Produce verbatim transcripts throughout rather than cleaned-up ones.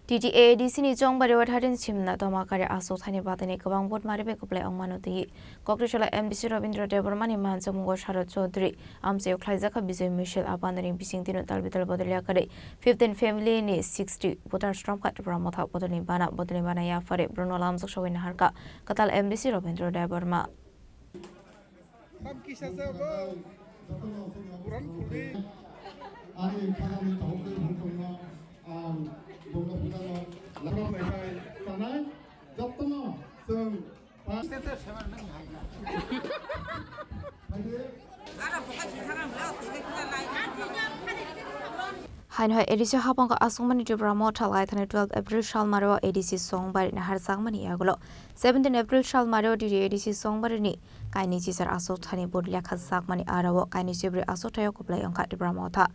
T T A A D C ni chongbari o thirteen simna toma kari aswk thani batini kwbang vote mari bai kwplai wngmano twi Koktisala M D C Robindra Debbarma ni manchamungo Sharad Chaudhary amchaio khlaijakha Bijoy Misil. A bandani bisingtwi no tal bital bodol yakarwi fifteen family ni sixty voters romkha Tipra Motha bodolni bana. Bodolni bana yaphari borokno lamjak sogwi naharkha kwtal M D C Robindra Debbarma. Tam kisa se bo. Buran khuli. Ani khagani tongtwi bongtongno ang bongno phutano labrok lai phai tanai. Jottono chwng pa. Haino hai A D C hapang aswkmani Tipra Motha lai thani twelve April salmaro A D C songbari naharjakmani yagulo seventeen April salmaro T T A A D C songbarini kaini chisar aswk thani vote lekha jakmani aro kaini chibrwi aswk thaio kwplai wngkha Tipra Motha.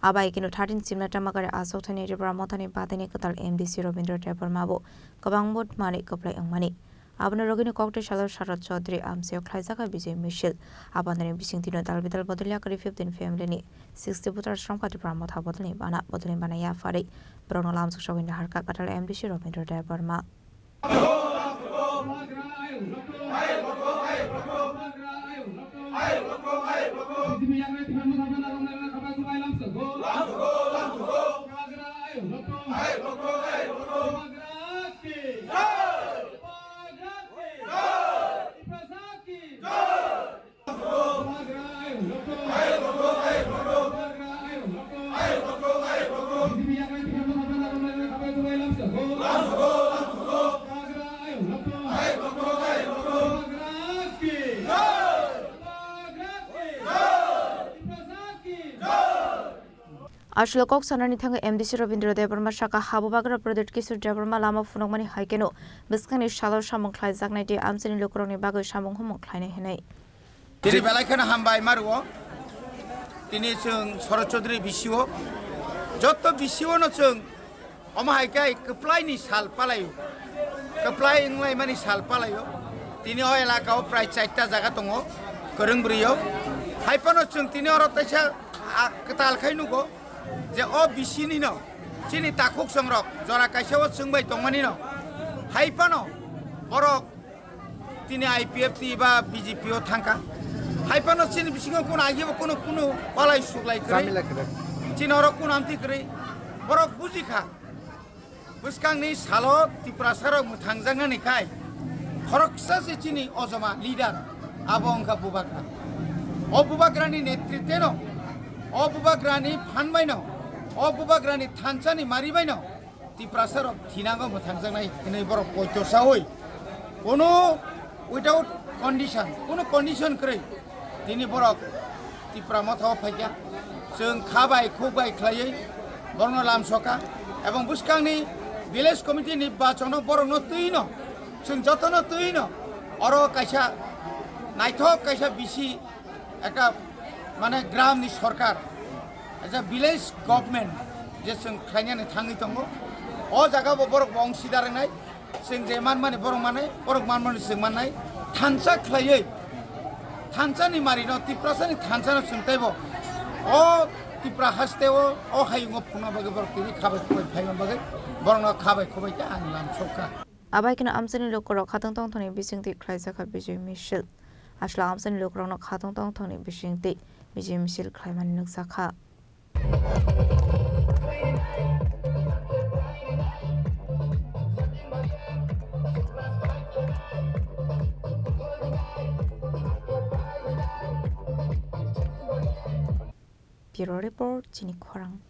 Abai kino thirteen simna tamakari aswk thani Tipra Mothani batini kwtal M D C Robindra Debbarma bo kwbang vote mani kwplai wngmani. Abono rogini kokti salo Sharad Chaudhary amchaio khlaijakha Bijoy Misil. Abandani bisingtwino dal bidal bodol yakarwi fifteen family ni sixty voters romkha Tipra Motha bodolni bana. Bodolni bana yaphari borokno lamjak sogwi naharkha kwtal M D C Robindra Debbarma. Aswk kok sanani thangwi M D C Robindra Debbarma saka ha bubagra Pradyut Kishore Debbarma lama phunukmani hai kheno bwskangni salo samung khlaijaknai tei amchaini lukurokni bagwi samung humung khlainai hwnwi. Tini belai kheno hambai mario. Tini chwng Sharad Chaudhary B C O, jotto B C O no chwng omo hai khe kwplaini sal palaio, kwplai wnglaimani sal palaio. Tini o elaka o prai chaita jaga tongo, kwrwng bwrwi o. Hai phano chwng tini oro teisa, a, kwtal khai nugo je o B C ni no chini takhuk songrok jora kaisa o chwng bai tongmani no. Hai phano borok tini I P F T ba B J P o thangkha. Hai phano chini bisingo kuno agibo kuno, kuno palai suklai kwrwi. Chini oro kuno amtwi kwrwi. Borok bujikha. Bwskangni salo Tiprasarok mwthangjaknani khai khoroksa se chini ojoma leader abo wngkha bubagra. O bubagrani netritweno, o bubagrani phan baino, o bubagrani thansani mari baino Tiprasarok thinango mwthangjaknai hwnwi borok poito saui, kuno without condition, kuno condition kwrwi tini borok Tipra Motha o phaikha. Chwng kha bai khuk bai khlaiwi borokno lamsokha, ebong bwskangni village committee ni bachono borokno twino, chwng jotono twino oro kaisa naithok kaisa bisi ekta mane gram ni sorkar, as a village government je chwng khlainani thangwi tongo. O jaga bo borok bo ongsidar wngnai, chwng je manmani borok mannai, borok manmani chwng mannai, thansa khlaiwi thansa ni mari no, Tiprasa ni thansa no chwng teibo o Tipra haste o, o hayung o phunukna bagwi borok tini khabai khubai phaima bagwi borok no khabai khubai khe ang lamsokha. Abai kheno amchaini lukurok khatong tongthokni bisingtwi khlaijakha Bijoy Misil. Aswk amchaini lukurokno khatong tongthokni bisingtwi Bijoy Misil khlaimani nukjakha. Bureau Report, chini khorang.